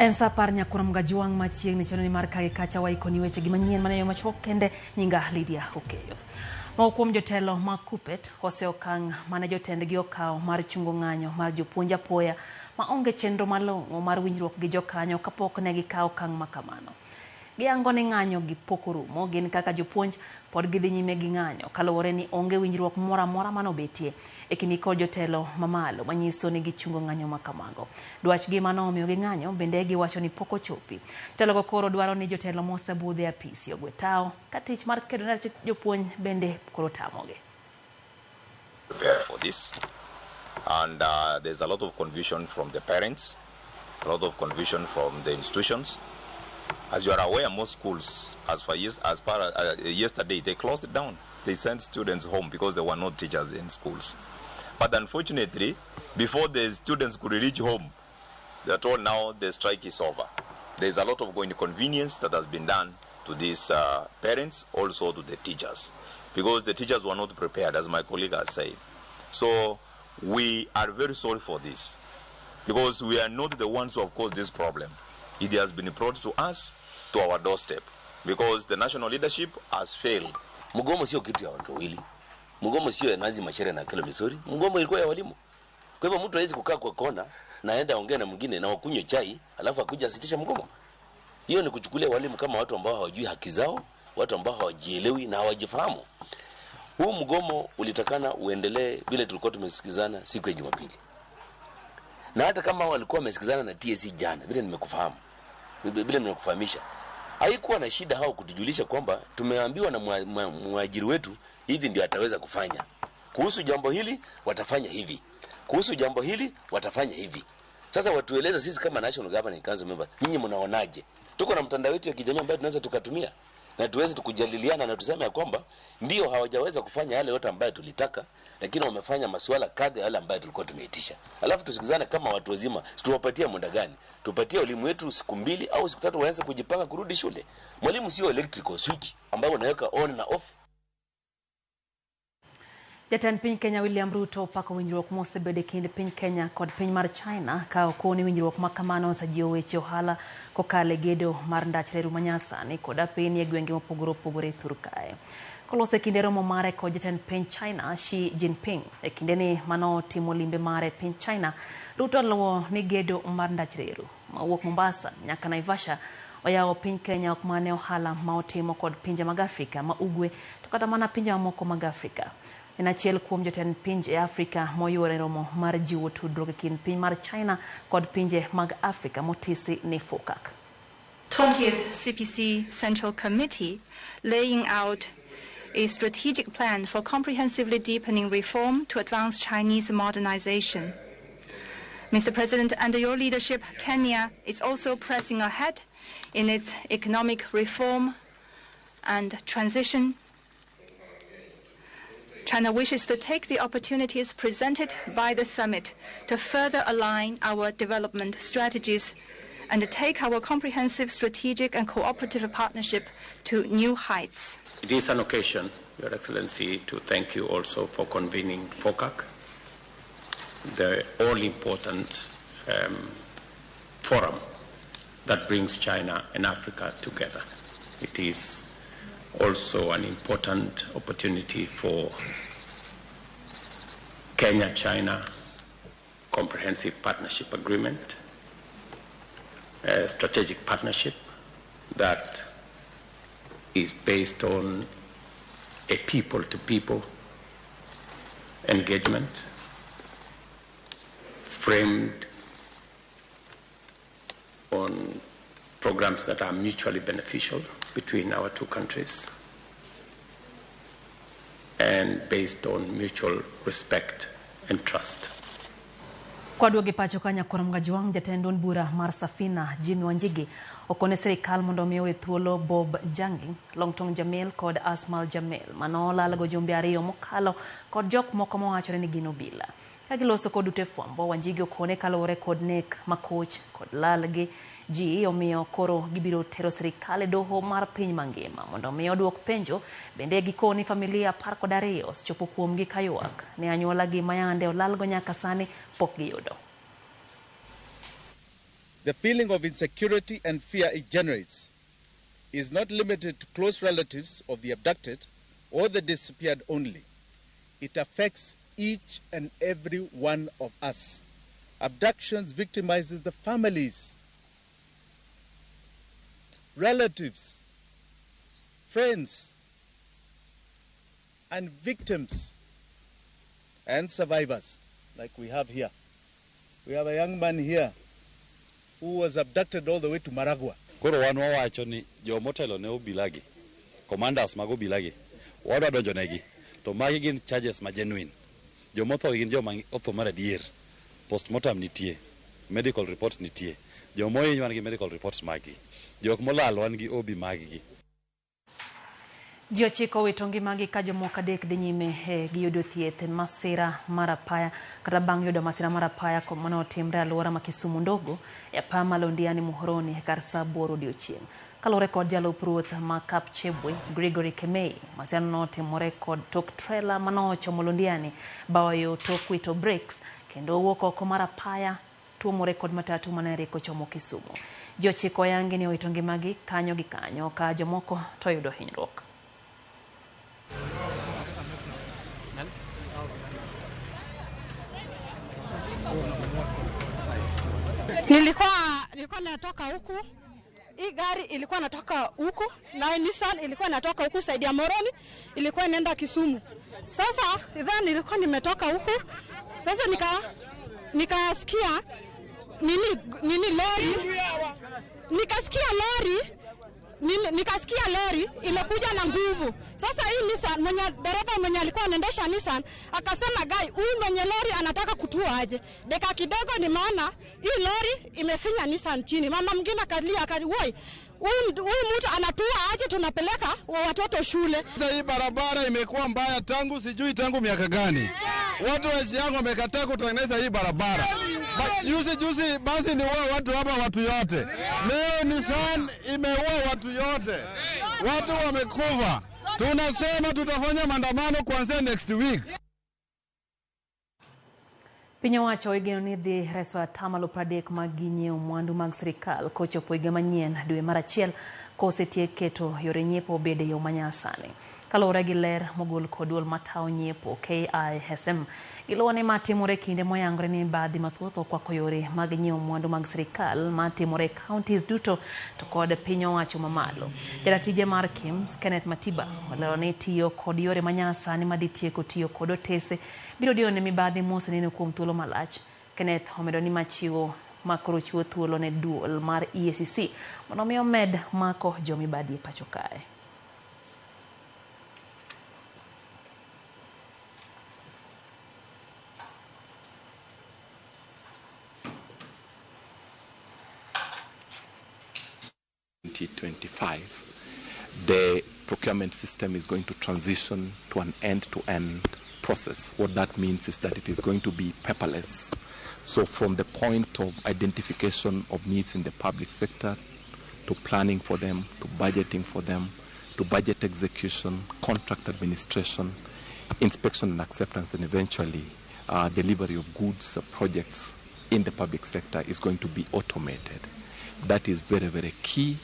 En saa apar nyakora Mgajuang' machiegni chano ni mar kagi kacha waikoni weche gi manyien mana yo machuok kende nyinga Lydia Okeyo. Moko kuom jotelo mag KUPPET ose okang' mane jotendgi okawo mar chungo ng'anyo mar jopuonj apoya ma onge chenro malong'o mar winjruok gi jokanyo kapok ne gikawo okang' ma kamano. Giyango ni ng'anyo gi pok orumo, gin kaka jopuonj pod gidhi nyime gi ng'anyo kaluwore ni onge winjruok moro amora manobetie e kindgi kod jotelo mamalo manyiso ni gichungo ng'anyo ma kamago. Dwachgi mano omiyo ging'anyo bende giwacho ni pok ochopi. Jotelogo koro dwaro ni jotelo mosebudho e apisi ogwe tawo ka tich mar kedo ne jopuonj bende koro tamogi. Prepared for this, and there's a lot of confusion from the parents, a lot of confusion from the institutions. As you are aware, most schools, as far yes, as far as yesterday, they closed it down. They sent students home because there were no teachers in schools. But unfortunately, before the students could reach home, they are told now the strike is over. There's a lot of inconvenience that has been done to these parents, also to the teachers, because the teachers were not prepared, as my colleague has said. So we are very sorry for this, because we are not the ones who have caused this problem. It has been brought to us, to our doorstep, because the national leadership has failed. Mgomo sio kitu ya watu wawili. Mgomo sio ya Nancy Macharia na Akelo Misori. Mgomo ilikuwa ya walimu. Kwa hivyo mtu hawezi kukaa kwa kona na aenda ongea na mwingine na wakunywe chai alafu akuja asitisha mgomo. Hiyo ni kuchukulia walimu kama watu ambao hawajui haki zao, watu ambao hawajielewi na hawajifahamu. Huu mgomo ulitakana uendelee vile tulikuwa tumesikizana siku ya Jumapili. Na hata kama walikuwa wamesikizana na TSC jana, vile nimekufahamu, vile nimekufahamisha, haikuwa na shida hao kutujulisha kwamba tumeambiwa na mwajiri wetu hivi ndio ataweza kufanya. Kuhusu jambo hili watafanya hivi. Kuhusu jambo hili watafanya hivi. Sasa watueleze sisi kama National Governing Council member, nyinyi mnaonaje? Tuko na mtandao wetu ya kijamii ambayo tunaweza tukatumia na tuweze tukujadiliana na tuseme ya kwamba ndio hawajaweza kufanya yale yote ambayo tulitaka, lakini wamefanya masuala kadha yale ambayo tulikuwa tumeitisha. Alafu tusikizane kama watu wazima, tuwapatie muda gani? Tupatie walimu wetu siku 2 au siku 3 waanze kujipanga kurudi shule. Mwalimu sio electrical switch ambayo unaweka on na off. Jatend piny Kenya William Ruto opako winjruok mosebedo e kind piny Kenya kod piny mar China ka okoni winjruok ma kamano osejiwo weche ohala kokalo e gedo mar ndach reru manyasani kod apini e gwenge mopogore opogore e thur kae. Koloso e kinde romo mare kod jatend piny China Xi Jinping e kindeni manotimo limbe mare e piny China, Ruto oluwo ni gedo mar ndach reru mawuok Mombasa nyaka Naivasha oyawo piny Kenya ok mane ohala ma otimo kod pinje mag Afrika ma ugwe to kata mana pinje mamoko mag Afrika. En achiel kuom jotend pinje e Afrika moyuoro e romo mar jiwo tudruok e kind piny mar China kod pinje mag Afrika motisi ni FOCAC. 20th CPC Central Committee laying out a strategic plan for comprehensively deepening reform to advance Chinese modernization. Mr. President, under your leadership, Kenya is also pressing ahead in its economic reform and transition. China wishes to take the opportunities presented by the summit to further align our development strategies and take our comprehensive strategic and cooperative partnership to new heights. It is an occasion, Your Excellency, to thank you also for convening FOCAC, the all-important forum that brings China and Africa together. It is also an important opportunity for Kenya-China Comprehensive Partnership Agreement, a strategic partnership that is based on a people-to-people engagement framed on programs that are mutually beneficial between our two countries and based on mutual respect and trust. Kwaduogo e pacho ka Nyakoro Mgajuang', jatend duond bura mar Safina Jimmy Wanjigi okone sirikal mondo omi owe thuolo Bob Njangi, Longtong Jamil kod Asmal Jamil manolal go jumbe 2 mokalo kod jok moko mawachore ni gin obila. Ka giloso kod ute fwambo, Wanjigi okone kaluwore kod nek makoch kod lal gi ji omiyo koro gibiro tero sirikal e doho mar piny mangima mondo omi oduok penjo. Bende gikoni familia 12 osechopo kuomgi kaywak ne anyuola gi mayande olalgo nyaka sani pok giyudo. The feeling of insecurity and fear it generates is not limited to close relatives of the abducted or the disappeared only. It affects each and every one of us. Abductions victimizes the families, relatives, friends, and victims and survivors, like we have here. We have a young man here who was abducted all the way to Maragua. Koro wan wawacho ni jomotelo ne obilagi, commanders mag obilagi, wadwa donjo negi, to magi gin charges ma genuine. Jomotho gin joma otho mar adier. Postmortem nitie, medical reports nitie. Jomohiny wan gi medical reports maggi. Jok molal wan gi OB maggi. Ji ochiko owito ngimagi ka jomoko adek dhi nyime gi yudo thieth masira mar apaya kata bang' yudo masira mar apaya mane otimre alwora ma Kisumu ndogo e apaya ma Londiani Muhoroni kar saa 8 odiochieng'. Kaluwore kod jalup ruoth ma Kapchebwe Gregory Kemei, masirano notimore kod tok trela manochomo Londiani bayo tok wito brakes kendo owuok oko mar apaya tuomore kod matatu mane rieko chomo Kisumu. Ji ochiko oyangi ni owito ngimagi kanyo gi kanyo ka jomoko to oyudo hinyruok. Nilikuwa natoka huku, hii gari ilikuwa natoka huku na Nissan ilikuwa natoka huku side ya Moroni, ilikuwa inaenda Kisumu. Sasa then nilikuwa nimetoka huku, sasa nikasikia nini lori, nikasikia lori imekuja na nguvu. Sasa hii Nissan, mwenye dereva mwenye alikuwa anaendesha Nissan akasema, "Guy, huyu mwenye lori anataka kutua aje?" Dakika kidogo ni maana hii lori imefinya Nissan chini. Mama mwingine akalia akali, "Woi, huyu mtu anatua aje, tunapeleka watoto shule." Sasa hii barabara imekuwa mbaya tangu sijui tangu miaka gani. Watu wa Shiango wamekataa kutengeneza hii barabara. Juzi basi iliua watu hapa, watu yote. Leo Nissan imeua watu yote. Watu wamekufa. Tunasema tutafanya maandamano kuanzia next week. Piny owacho igeno ni dhi reso atamalo 30 mag nyiewo mwandu mag sirikal kochopo higa manyien dwe mar achiel kosetiek keto yore nyiepo obed e yo manyasani. Kaluwore gi ler mogol kod duol matayo nyiepo KISM, giluwo ni matimore kinde moyangore ni mibadhi mathoth okwako yore mag nyiewo mwandu mag sirikal matimore e counties duto to kod piny owacho mamalo. Jaratije mar KIMS Kenneth Matiba olero ni tiyo kod yore manyasani madhi tieko tiyo kod otese biro diyo ne mibadhi moseneno kuom thuolo malach. Kenneth omedo ni machiwo makoro chiwo thuolo ne duol mar EACC mondo mi omed mako jomibadhi e pacho kae. 2025, the procurement system is going to transition to an end-to-end process. What that means is that it is going to be paperless. So from the point of identification of needs in the public sector, to planning for them, to budgeting for them, to budget execution, contract administration, inspection and acceptance, and eventually delivery of goods, projects in the public sector is going to be automated. That is very, very key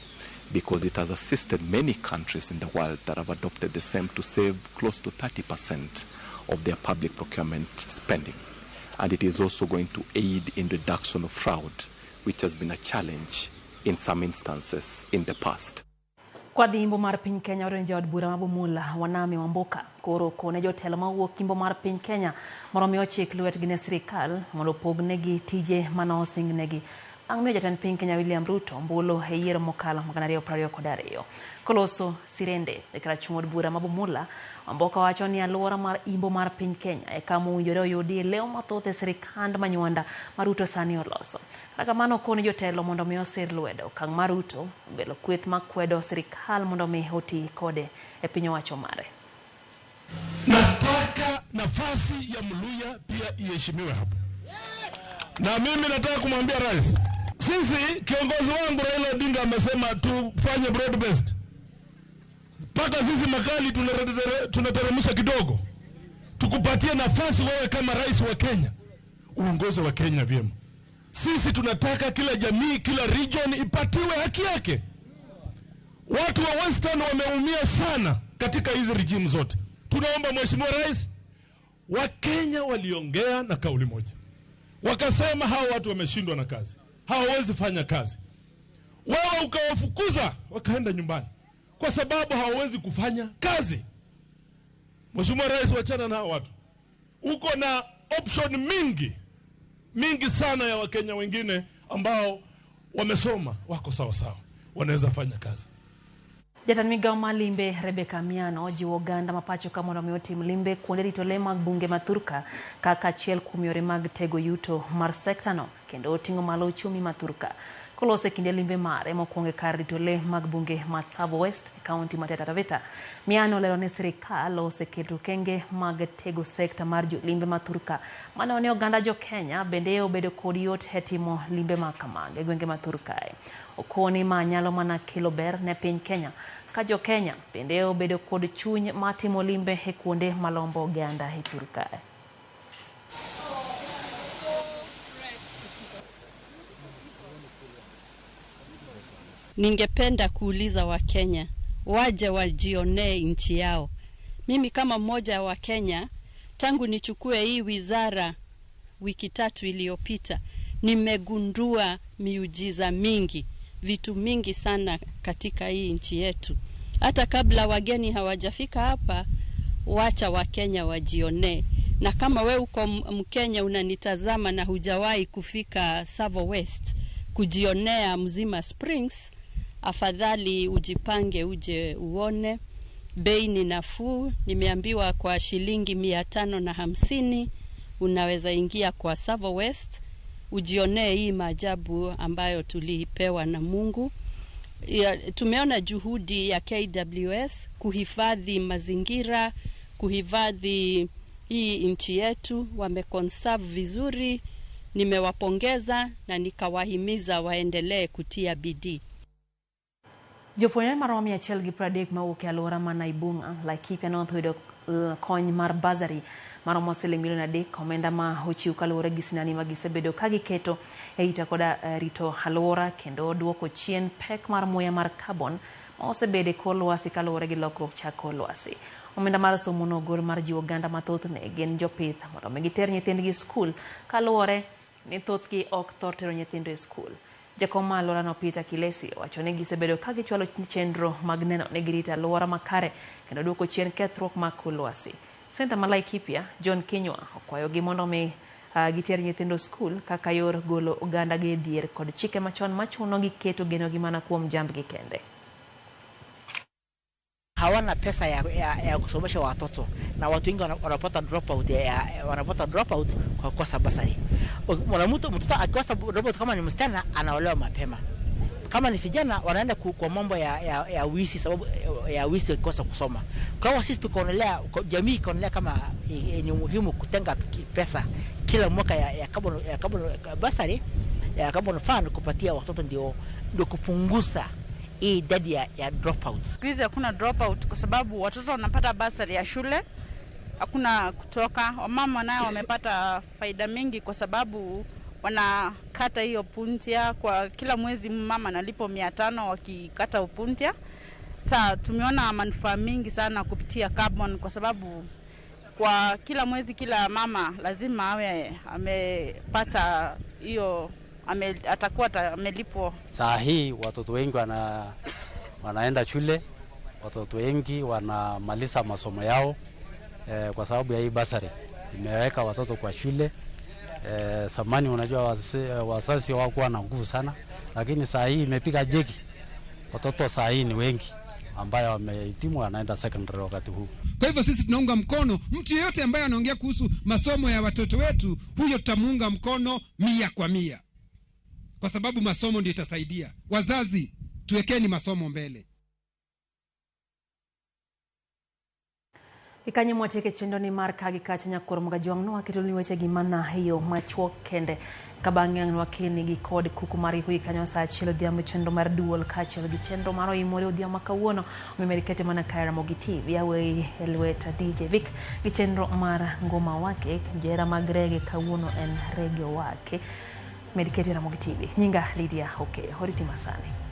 because it has assisted many countries in the world that have adopted the same to save close to 30% of their public procurement spending. And it is also going to aid in reduction of fraud, which has been a challenge in some instances in the past. Kwa dhi imbo mar piny Kenya orenjo od bura ma Bumula Wanami Wamboka koro kone jotelo mawuok imbo mar piny Kenya mondo mi ochik lwetgi ne sirikal mondo opognegi tije mane osingnegi. Bang' miyo jatend piny Kenya William Ruto ombulu e yiero mokalo 2022. Koloso sirende e kar od bura ma Bumula, Wamboka wacho ni alwora mar imbo mar piny Kenya e kama owinjore oyudie lew mathoth e sirikand Manywanda ma Ruto sani oloso. Kata kamano okone jotelo mondo mi osir lwedo okang' mar Ruto obelo kweth makwedo sirikal mondo mi oti kode e piny owacho mare. Nataka nafasi ya Mluya pia iheshimiwe hapo. Na mimi nataka kumwambia rais, sisi kiongozi wangu Raila Odinga amesema tufanye broad based. Paka sisi makali tunateremsha kidogo. Tukupatie nafasi wewe kama rais wa Kenya, uongoze wa Kenya vyema. Sisi tunataka kila jamii, kila region ipatiwe haki yake. Watu wa Western wameumia sana katika hizi regime zote. Tunaomba Mheshimiwa Rais, Wakenya waliongea na kauli moja, wakasema hao watu wameshindwa na kazi, hawawezi fanya kazi. Wewe ukawafukuza wakaenda nyumbani kwa sababu hawawezi kufanya kazi. Mheshimiwa Rais, wachana na hao watu. Uko na option mingi mingi sana ya Wakenya wengine ambao wamesoma, wako sawa sawa, wanaweza fanya kazi. Jatend migao mar limbe Rebecca Miano jiwo oganda ma pacho ka mondo mi otim limbe kuonde rito lee mag bunge ma thurka kaka achiel kuom yore mag tego yuto mar sekta no kendo oting'o malo uchumi ma thurka. Kolose e kinde limbe mare mokwongo e kar rito lee mag bunge ma Tsavo West e kaunti ma Taita Taveta, Miano olero ni sirikal oseketo okenge mag tego sekta mar jolimbe ma thurka mane ne oganda jo Kenya bende obedo kod yot e timo limbe ma kamago e gwenge ma thurkae. Okoni ma nyalo mana kelo ber ne piny Kenya ka jo Kenya bende obedo kod chuny mar timo limbe e kuonde malombo oganda e thurkae. Ningependa kuuliza Wakenya waje wajionee nchi yao. Mimi kama mmoja wa Kenya, tangu nichukue hii wizara wiki 3 iliyopita, nimegundua miujiza mingi, vitu mingi sana katika hii nchi yetu. Hata kabla wageni hawajafika hapa, wacha Wakenya wajionee. Na kama we uko Mkenya unanitazama na hujawahi kufika Tsavo West kujionea Mzima Springs, afadhali ujipange uje uone. Bei ni nafuu, nimeambiwa kwa shilingi 550 unaweza ingia kwa Tsavo West ujionee hii maajabu ambayo tulipewa na Mungu. Tumeona juhudi ya KWS kuhifadhi mazingira, kuhifadhi hii nchi yetu, wameconserve vizuri. Nimewapongeza na nikawahimiza waendelee kutia bidii. Jopuonjre maromo 130 mawuok e alwora ma Naibung'a, Laikipia North oyudo kony mar bursary maromo siling milion 3, omenda ma ochiw kaluwore gi sinani ma gisebedo ka giketo e ita koda rito alwora kendo duoko chien pek mar muya mar carbon ma osebedo e kor lwasi kaluwore gi lokruok chak kor lwasi. Omenda mar somo no ogol mar jiwo oganda mathothne gin jopith mondo mi giter nyithindgi skul kaluwore ni thothgi ok thor tero nyithindo e skul. Jakom mar alworano Peter Kilesi owacho ni gisebedo ka gichwalo chenro mag neno ni girito alwora makare kendo duoko chien kethruok mag kor lwasi. Senta ma Laikipia John Kinyua okwayogi mondo mi giter nyithindo skul kaka yor golo oganda gi e dhier kod chike machon machunogi keto genogi mana kuom jambgi kende. Hawana pesa ya kusomesha watoto, na watu wengi wanapata dropout wanapata dropout kwa kukosa basari. Mtoto akikosa dropout kama ni msichana anaolewa mapema. Kama ni vijana wanaenda kwa mambo ya wizi, sababu ya wizi kukosa kusoma. Kwa hiyo sisi tukaonelea, jamii ikaonelea kama ni muhimu kutenga pesa kila mwaka ya carbon basari, ya carbon fund kupatia watoto ndio kupunguza hii idadi ya dropouts. Siku hizi hakuna dropout kwa sababu watoto wanapata basari ya shule, hakuna kutoka. Wamama nao wamepata faida mingi kwa sababu wanakata hiyo puntia kwa kila mwezi, mama analipo 500 wakikata upuntia. Sasa tumeona manufaa mingi sana kupitia carbon kwa sababu kwa kila mwezi kila mama lazima awe amepata hiyo, atakuwa amelipwa. Saa hii watoto wengi wanaenda shule, watoto wengi wanamaliza masomo yao kwa sababu ya hii basari imeweka watoto kwa shule. Zamani unajua wazazi hawakuwa na nguvu sana, lakini saa hii imepiga jeki. Watoto saa hii ni wengi ambayo wamehitimu wanaenda secondary wakati huu. Kwa hivyo sisi tunaunga mkono mtu yeyote ambaye anaongea kuhusu masomo ya watoto wetu, huyo tutamuunga mkono 100 kwa 100. Kwa sababu masomo ndio itasaidia. Wazazi, tuwekeni masomo mbele. Ikanye mwateke chenro ni mar ka gi kacha nyakor Mgajwang' nowaketoni wechegi mana e yo machuok kende ka bang'e ang' nwakeni gi kod kuku mar giko kanyo saa 1 odhiambo chenro mar duol kaachiel gi chenro mar oimore odhiambo ma kawuono omiyo kete mana kae Ramogi TV aweyi e lwet DJ Vic gi chenro mar ngoma wake jera mag rege kawuono en rege wake. Med kete Ramogi TV. Nyinga Lydia Okeyo. Oriti masani.